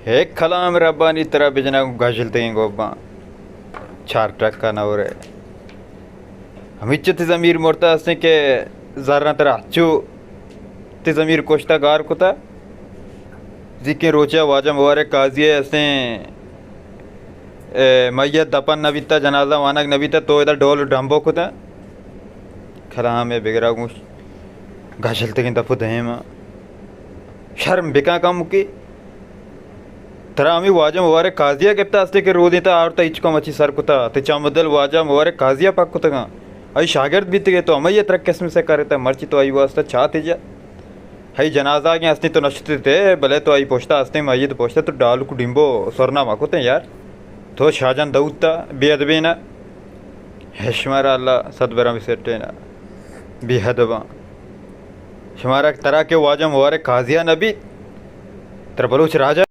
ہے کلام ربانی، ترا بجنا گوں گژلتگیں گوباں، چار ٹکا نہ ورے۔ ہمیچ تئی ضمیر مرتا ہستیں کہ زراں ترا ہچو تئی ضمیر کشتا گار کتا۔ زیکیں روچے واجہ مبارک قاضی ء ہستیں، اے، میت دپن نہ بیتا، جنازہ وانگ نہ بیتا، تو ادا ڈول ڈمبو کتا۔ کلام ء بگرا گوش گژلتگیں دپ ء دیم ء۔ شرم بکن کمکے۔ ترا ہمے واجہ مبارک قاضی ء گپتا استے کہ رودیں تا آورتا ہچ کم اچی سر کتا۔ تئی چم دل واجہ مبارک قاضی ء پک کتگاں۔ آئی شاگرد بیتگے، تو ہمائی ء ترا قسم سے کرتا، مرچی تو آئی واسطہ چاتے جا۔ ہئی جنازہ آگیں ہستیں تو نشتے تے، بلے تو آئی پشتا ہستیں، میت پشتا تو ڈالک ڈیمبو سرنا ما کتیں یار۔ تو شاہجان داؤد تا بے ادبینا۔ ہے شمارا اللہ صد برا بسٹینا۔ بے ادباں۔ شمارا ترا کہ واجہ مبارک قاضیہ نبی، ترا بلوچ راجہ